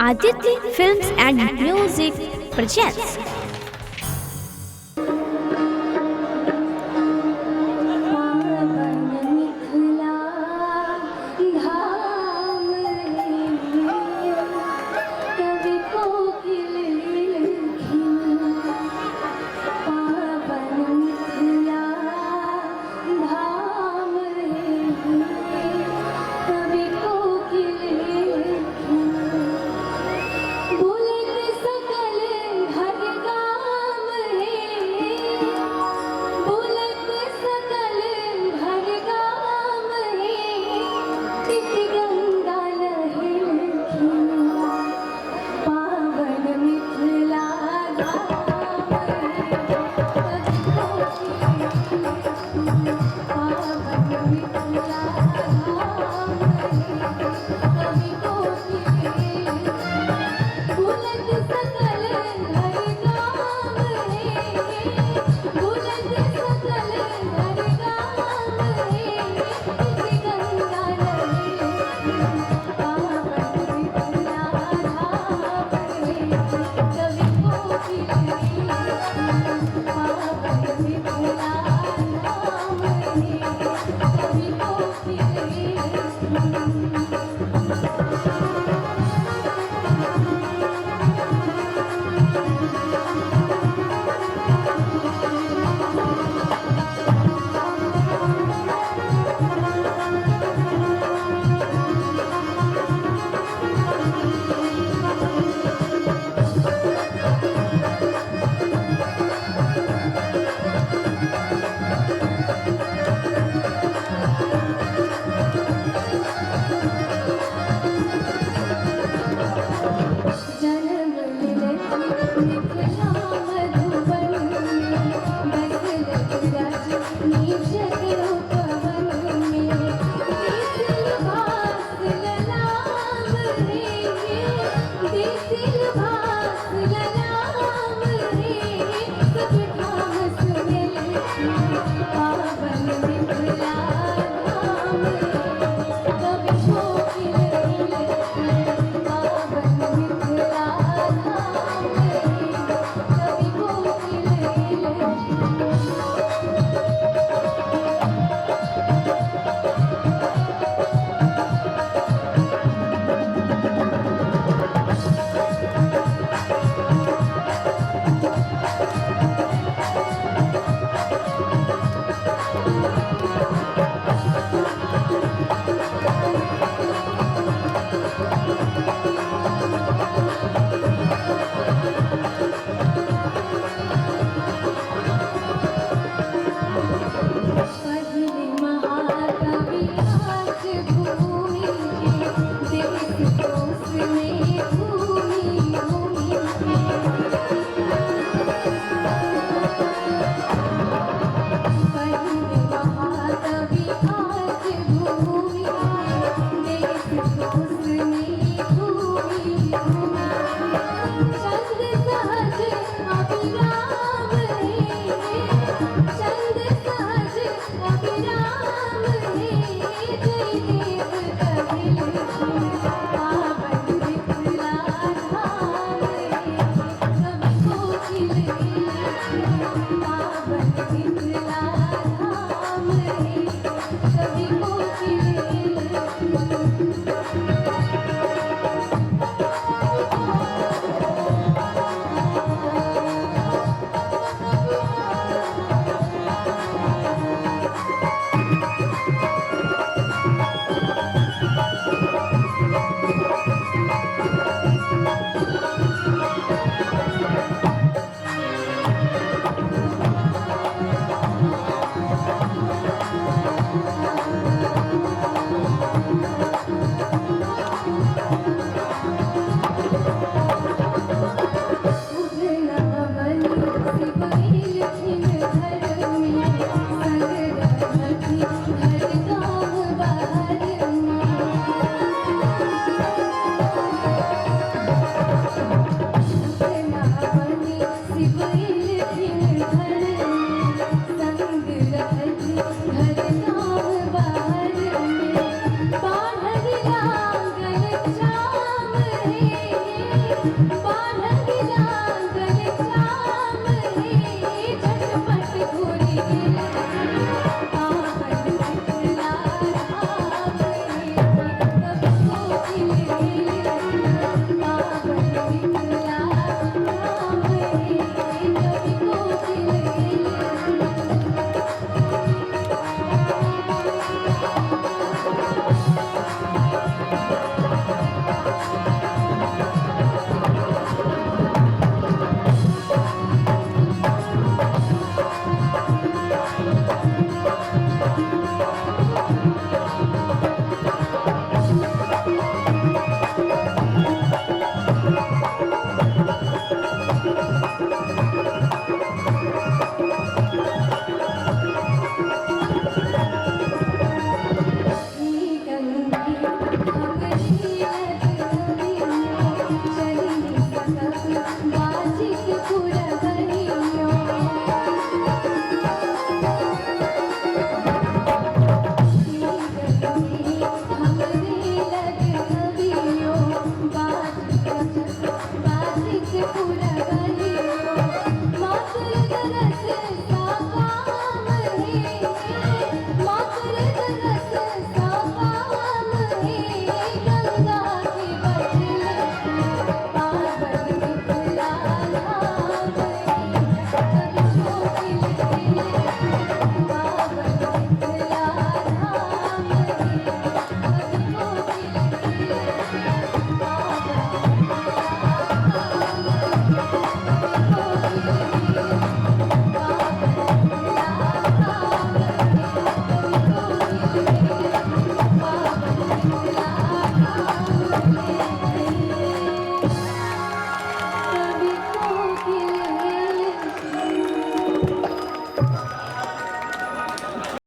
Aditya Films and Music presents. पावन Mithila धाम रे, कवि कोकिल एलखिन। पावन मिथिला धाम रे, कवि कोकिल एलखिन। बोलत सकल हर गाम हे, बोलत सकल हर गाम हे, नित गंगा नहेलखिन। पावन मिथिला धाम हे, कवि कोकिल एलखिन। पावन मिथिला धाम हे, कवि कोकिल एलखिन। बोलत सकल हर गाम हे, बोलत सकल हर गाम हे, नित गंगा नहेलखिन। पावन मिथिला धाम हे, कवि कोकिल एलखिन। पावन मिथिला धाम हे, कवि कोकिल एलखिन। जन्म लेलथि मिथिला मधुबन में, बसलथि रजनीशक उपवन में। देसिल भास ललाम रे, देसिल भास ललाम रे, सब ठाम सुनेलखिन। पावन मिथिला धाम रे, कवि कोकिल एलखिन। पावन मिथिला धाम रे, कवि कोकिल एलखिन।